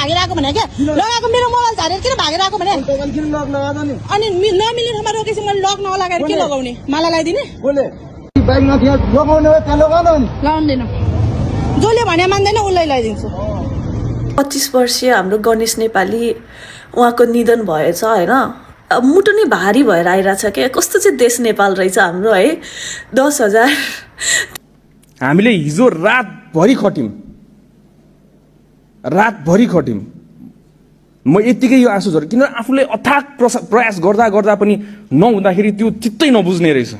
भागेर आएको भने क्या लगाएको मेरो मोबाइल झारेर किन भागेर आएको भने अनि नमिल्ने ठाउँमा रोकेपछि मैले लक नलगाएर के लगाउने माला लगाइदिने लगाउँदैन जसले भने मान्दैन उसलाई लगाइदिन्छु। 25 वर्षीय हाम्रो गणेश नेपाली उहाँको निधन भएछ हैन। मुटु नै भारी भएर आइरहेछ के कस्तो चाहिँ देश नेपाल रहेछ हाम्रो है। 10,000 हामीले हिजो रातभरि खट्यौं। म यतिकै यो आँसु झरे किन आफूले अथाक प्रयास गर्दा गर्दा पनि नहुँदाखेरि त्यो चित्तै नबुझ्ने रहेछ।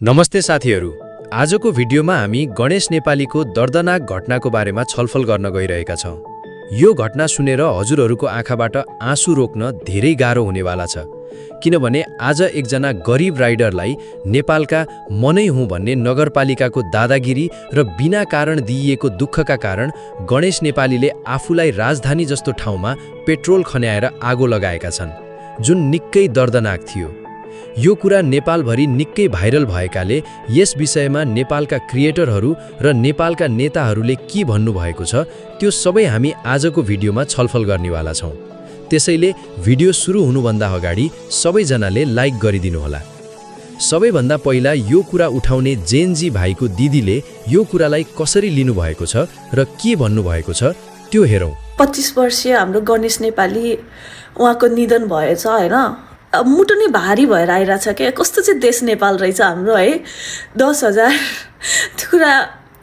नमस्ते साथीहरू, आजको भिडियोमा हामी गणेश नेपालीको दर्दनाक घटनाको बारेमा छलफल गर्न गइरहेका छौं। यो घटना सुनेर हजुरहरूको आँखाबाट आँसु रोक्न धेरै गाह्रो हुनेवाला छ, किनभने आज एकजना गरिब राइडरलाई नेपालका मनै हुँ भन्ने नगरपालिकाको दादागिरी र बिना कारण दिइएको दुःखका कारण गणेश नेपालीले आफूलाई राजधानी जस्तो ठाउँमा पेट्रोल खन्याएर आगो लगाएका छन्, जुन निकै दर्दनाक थियो। यो कुरा नेपालभरि निकै भाइरल भएकाले यस विषयमा नेपालका क्रिएटरहरू र नेपालका नेताहरूले के भन्नुभएको छ त्यो सबै हामी आजको भिडियोमा छलफल गर्नेवाला छौं। त्यसैले भिडियो सुरु हुनुभन्दा अगाडि सबैजनाले लाइक गरिदिनुहोला। सबैभन्दा पहिला यो कुरा उठाउने जेनजी भाइको दिदीले यो कुरालाई कसरी लिनुभएको छ र के भन्नुभएको छ त्यो हेरौँ। 25 वर्षीय हाम्रो गणेश नेपाली उहाँको निधन भएछ हैन। मुटु नै भारी भएर आइरहेछ के कस्तो चाहिँ देश नेपाल रहेछ हाम्रो है। 10,000 त्यो कुरा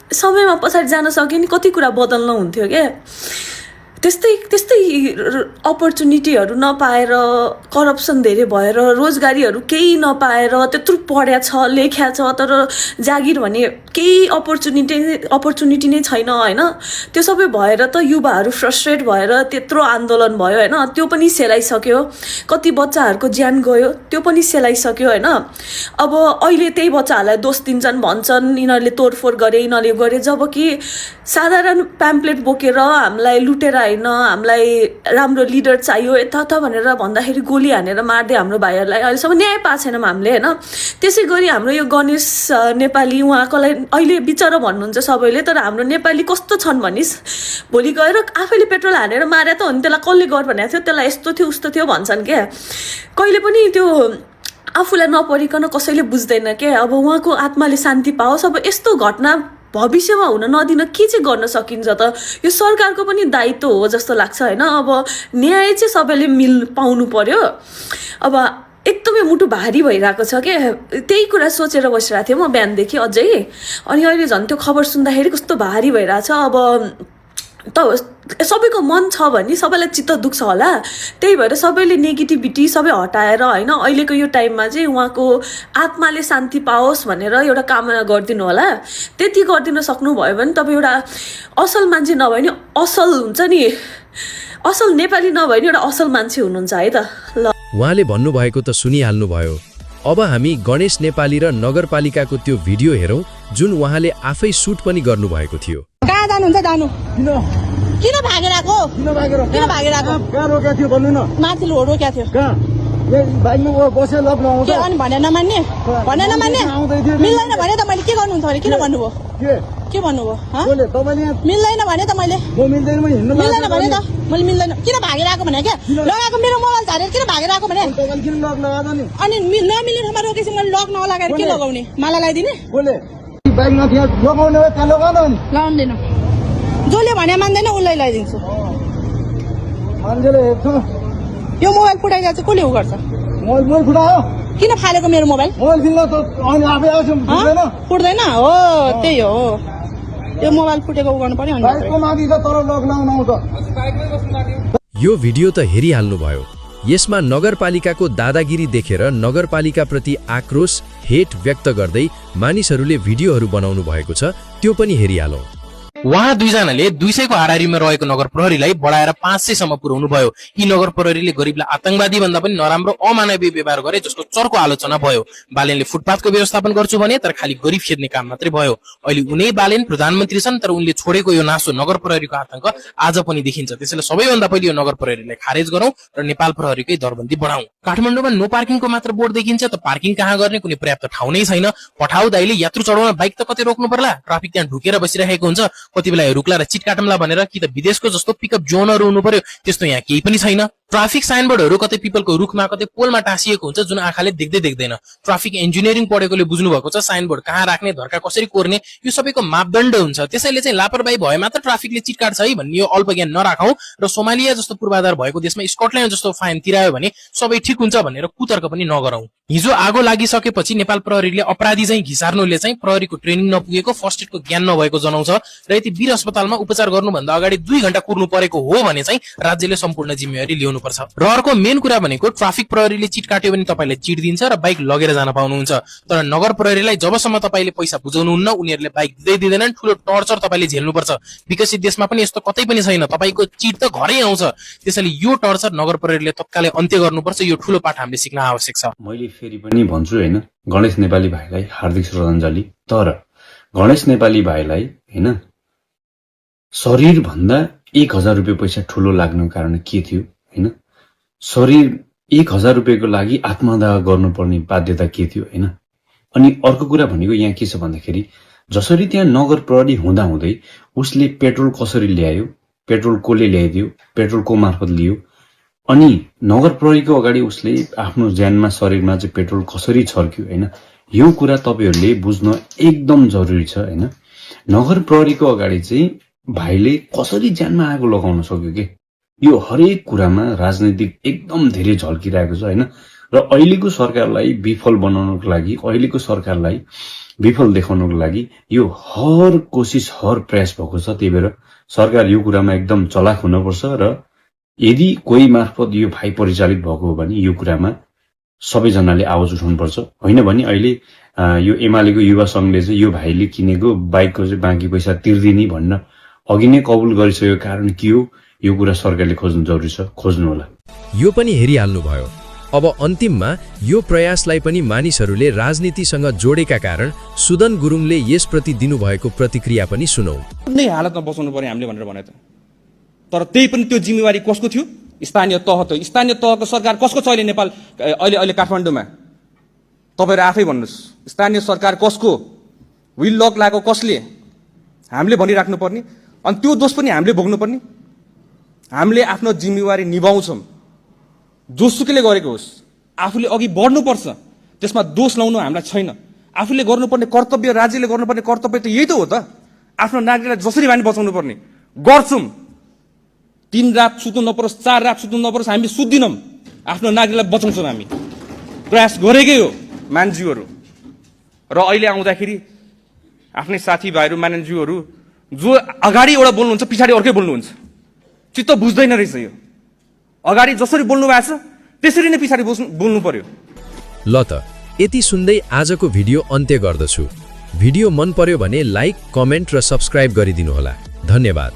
समयमा पछाडि जान सक्यो नि कति कुरा बदल्न हुन्थ्यो क्या। त्यस्तै अपर्च्युनिटीहरू नपाएर करप्सन धेरै भएर रोजगारीहरू केही नपाएर त्यत्रो पढ्या छ लेख्या छ तर जागिर भने केही अपर्च्युनिटी नै छैन हैन। त्यो सबै भएर त युवाहरू फ्रस्ट्रेट भएर त्यत्रो आन्दोलन भयो हैन। त्यो पनि सेलाइसक्यो, कति बच्चाहरूको ज्यान गयो त्यो पनि सेलाइसक्यो हैन। अब अहिले त्यही बच्चाहरूलाई दोष दिन्छन्, भन्छन् यिनीहरूले तोडफोड गरे यिनीहरूले गरे, जबकि साधारण प्याम्पलेट बोकेर हामीलाई लुटेर हैन हामीलाई राम्रो लिडर चाहियो यता भनेर भन्दाखेरि गोली हानेर मार्दै हाम्रो भाइहरूलाई अहिलेसम्म न्याय पाएको छैनौँ हामीले हैन। त्यसै गरी हाम्रो यो गणेश नेपाली उहाँकोलाई अहिले बिचरा भन्नुहुन्छ सबैले, तर हाम्रो नेपाली कस्तो छन् भनिस् भोलि गएर आफैले पेट्रोल हानेर मारे त हो नि, त्यसलाई कसले गर भनेको थियो, त्यसलाई यस्तो थियो उस्तो थियो भन्छन् क्या। कहिले पनि त्यो आफूलाई नपरिकन कसैले बुझ्दैन क्या। अब उहाँको आत्माले शान्ति पाओस्। अब यस्तो घटना भविष्यमा हुन नदिन के चाहिँ गर्न सकिन्छ त? यो सरकारको पनि दायित्व हो जस्तो लाग्छ हैन। अब न्याय चाहिँ सबैले पाउनु पर्यो। अब एकदमै मुटु भारी भइरहेको छ के। त्यही कुरा सोचेर बसिरहेको थिएँ म बिहानदेखि अझै। अनि अहिले झन् त्यो खबर सुन्दाखेरि कस्तो भारी भइरहेछ। अब त सबैको मन छ भने सबैलाई चित्त दुख्छ होला, त्यही भएर सबैले नेगेटिभिटी सबै हटाएर हैन अहिलेको यो टाइममा चाहिँ उहाँको आत्माले शान्ति पाओस् भनेर एउटा कामना गरिदिनु होला। त्यति गरिदिन सक्नुभयो भने तपाईँ एउटा असल मान्छे नभए नि असल हुन्छ नि, असल नेपाली नभए नि एउटा असल मान्छे हुनुहुन्छ है त। ल उहाँले भन्नुभएको त सुनिहाल्नु भयो। अब हामी गणेश नेपाली र नगरपालिकाको त्यो भिडियो हेरौँ जुन उहाँले आफै सुट पनि गर्नुभएको थियो। कहाँ जानुहुन्छ जानु? किन भागेर आएको? किन भागेर आएको? कहाँ रोकेको थियो भन्नु न। माथि रोकेको थियो। कहाँ? बाइकमा बसे लक नआउँछ। के अनि भने नमान्ने? भने नमान्ने? मिल्दैन भने त मैले के गर्नुहुन्छ भने किन भन्नुभयो? के भन्नुभयो? बोले तपाईले मिल्दैन भने त मैले म मिल्दैन म हिँड्नु मिल्दैन भने त मैले मिल्दैन किन भागेर आएको भने क्या लगाएको मेरो मोबाइल झारेर किन भागेर आएको भने तपाईले किन लक लगाएको नि? अनि नमिल्ने ठाउँमा रोकेपछि मैले लक नलगाएर के लगाउने माला लगाइदिने? बोले बाइकमा थियो लगाउने हो त्यहाँ लगाउन नि। लगाउँदैन जसले भने मान्दैन उसलाई लगाइदिन्छु। मान्छेले हेर्छ यो मोबाइल फुटाइदिएर चाहिँ कसले उ गर्छ? मोबाइल फुटायो किन फालेको मेरो मोबाइल? मोबाइल किन्न त अनि आफै आउँछ फुट्दैन? फुट्दैन हो त्यही हो। यो मोबाइल फुटेको उ गर्नु पर्यो। बाइकको माथि छ तर लक लाउन आउँछ। यो भिडियो त हेरिहाल्नु भयो। यसमा नगरपालिकाको दादागिरी देखेर नगरपालिकाप्रति आक्रोश हेट व्यक्त गर्दै मानिसहरूले भिडियोहरू बनाउनु भएको छ, त्यो पनि हेरिहालौँ। उहाँ दुईजनाले 200 को हाराहारीमा रहेको नगर प्रहरीलाई बढाएर 500 सम्म पुर्याउनु भयो। यी नगर प्रहरीले गरिबलाई आतंकवादी भन्दा पनि नराम्रो अमानवीय व्यवहार गरे जसको चर्को आलोचना भयो। बालेनले फुटपाथको व्यवस्थापन गर्छु भने तर खाली गरिब खेद्ने काम मात्रै भयो। अहिले उनै बालेन प्रधानमन्त्री छन् तर उनले छोडेको यो नासो नगर प्रहरीको आतंक आज पनि देखिन्छ। त्यसैले सबैभन्दा पहिले यो नगर प्रहरीलाई खारेज गरौँ र नेपाल प्रहरीकै दरबन्दी बढाउँ। काठमाडौँमा नो पार्किङको मात्र बोर्ड देखिन्छ त पार्किङ कहाँ गर्ने कुनै पर्याप्त ठाउँ नै छैन। पठाउ दाइले यात्रु चढाउन बाइक त कतै रोक्नु पर्ला, ट्राफिक त्यहाँ ढुकेर बसिरहेको हुन्छ। कति बेला रुक्ला र चिटकाटमला भनेर कि त विदेशको जस्तो पिकअप जोनहरू हुनु पर्यो, त्यस्तो यहाँ केही पनि छैन। ट्राफिक साइनबोर्डहरू कतै पिपलको रुखमा कतै पोलमा टाँसिएको हुन्छ जुन आँखाले देख्दै देख्दैन। ट्राफिक इन्जिनियरिङ पढेकोले बुझ्नु भएको छ साइनबोर्ड कहाँ राख्ने, धर्का कसरी कोर्ने, यो सबैको मापदण्ड हुन्छ। त्यसैले चाहिँ लापरवाही भए मात्र ट्राफिकले चिटकाट्छ है भन्ने यो अल्प ज्ञान नराखौं र सोमालिया जस्तो पूर्वाधार भएको देशमा स्कटल्यान्ड जस्तो फाइन तिरायो भने सबै ठिक हुन्छ भनेर कुतर्क पनि नगरौं। हिजो आगो लागिसकेपछि नेपाल प्रहरीले अपराधी चाहिँ घिसार्नुले चाहिँ प्रहरीको ट्रेनिङ नपुगेको, फर्स्ट एडको ज्ञान नभएको जनाउँछ र यति वीर अस्पतालमा उपचार गर्नुभन्दा अगाडि 2 घण्टा कुर्नु परेको हो भने चाहिँ राज्यले सम्पूर्ण जिम्मेवारी ल्याउनुपर्छ। र अर्को मेन कुरा भनेको ट्राफिक प्रहरीले चिट काट्यो भने तपाईलाई चिट दिन्छ र बाइक लगेर जान पाउनुहुन्छ, तर नगर प्रहरीलाई जबसम्म तपाईले पैसा बुझाउनुहुन्न उनीहरूले बाइक दिँदैनन्। ठूलो टर्चर तपाईले झेल्नुपर्छ। विकसित देशमा पनि यस्तो कतै पनि छैन, तपाईको चिट त घरै आउँछ। त्यसैले यो टर्चर नगर प्रहरीले तत्कालै अन्त्य गर्नुपर्छ। यो ठूलो पाठ हामीले सिक्न आवश्यक छ। मैले फेरि पनि भन्छु हैन, गणेश नेपाली भाइलाई हार्दिक श्रद्धाञ्जली। तर गणेश नेपाली भाइलाई हैन शरीर भन्दा 1000 रुपैयाँ पैसा ठूलो लाग्नु कारण के थियो हैन? शरीर 1000 रुपैयाँको लागि आत्मदाह गर्नुपर्ने बाध्यता के थियो हैन? अनि अर्को कुरा भनेको यहाँ के छ भन्दाखेरि जसरी त्यहाँ नगर प्रहरी हुँदा हुँदै उसले पेट्रोल कसरी ल्यायो, पेट्रोल कोले ल्याइदियो, पेट्रोल को मार्फत लियो, अनि नगर प्रहरीको अगाडि उसले आफ्नो ज्यानमा शरीरमा चाहिँ पेट्रोल कसरी छर्क्यो हैन? यो कुरा तपाईहरुले बुझ्न एकदम जरुरी छ हैन? नगर प्रहरीको अगाडि चाहिँ भाइले कसरी ज्यानमा आगो लगाउन सक्यो के? यो हरेक कुरामा राजनीतिक एकदम धेरै झल्किरहेको छ हैन? र अहिलेको सरकारलाई विफल बनाउनको लागि, अहिलेको सरकारलाई विफल देखाउनको लागि यो हर कोसिस, हर प्रयास भएको छ। त्यही भएर सरकार यो कुरामा एकदम चलाक हुनुपर्छ र यदि कोही मार्फत यो भाइ परिचालित भएको हो भने यो कुरामा सबैजनाले आवाज उठाउनुपर्छ। होइन भने अहिले यो एमालेको युवा संघले चाहिँ यो भाइले किनेको बाइकको चाहिँ बाँकी पैसा तिर्दिने भन्न अघि नै कबुल गरिसकेको कारण के हो, यो कुरा सरकारले खोज्नु जरुरी छ, खोज्नु होला। यो पनि हेरिहाल्नुभयो। अब अन्तिममा यो प्रयासलाई पनि मानिसहरूले राजनीतिसँग जोडेका कारण सुदन गुरुङले यसप्रति दिनुभएको प्रतिक्रिया पनि सुनौ। कुनै हालतमा बचाउनु पर्यो हामीले भनेर भने त, तर त्यही पनि त्यो जिम्मेवारी कसको थियो? स्थानीय तह त। स्थानीय तहको सरकार कसको छ अहिले नेपाल अहिले काठमाडौँमा? तपाईहरु आफै भन्नुस्, स्थानीय सरकार कसको? व्हील लक लागेको कसले? हामीले भनिराख्नु पर्ने, अनि त्यो दोष पनि हामीले भोग्नु पर्ने। हामीले आफ्नो जिम्मेवारी निभाउँछौँ, जोसुकैले गरेको होस्। आफूले अघि बढ्नुपर्छ, त्यसमा दोष लाउनु हामीलाई छैन। आफूले गर्नुपर्ने कर्तव्य, राज्यले गर्नुपर्ने कर्तव्य त यही त हो त। आफ्नो नागरिकलाई जसरी हामी बचाउनु पर्ने गर्छौँ। 3 रात सुत्नु नपरोस्, 4 रात सुत्नु नपरोस्, हामी सुत्दिनौँ। आफ्नो नागरिकलाई बचाउँछौँ, हामी प्रयास गरेकै हो मान्छेहरू। र अहिले आउँदाखेरि आफ्नै साथीभाइहरू, मान्छेहरू जो अगाडि एउटा बोल्नुहुन्छ पछाडि अर्कै बोल्नुहुन्छ, चित्त बुझ्दैन रहेछ। यो अगाडि जसरी बोल्नु भएको छ त्यसरी नै पछाडि बोल्नु पर्यो। ल त यति सुन्दै आजको भिडियो अन्त्य गर्दछु। भिडियो मन पर्यो भने लाइक, कमेन्ट र सब्स्क्राइब गरिदिनु होला। धन्यवाद।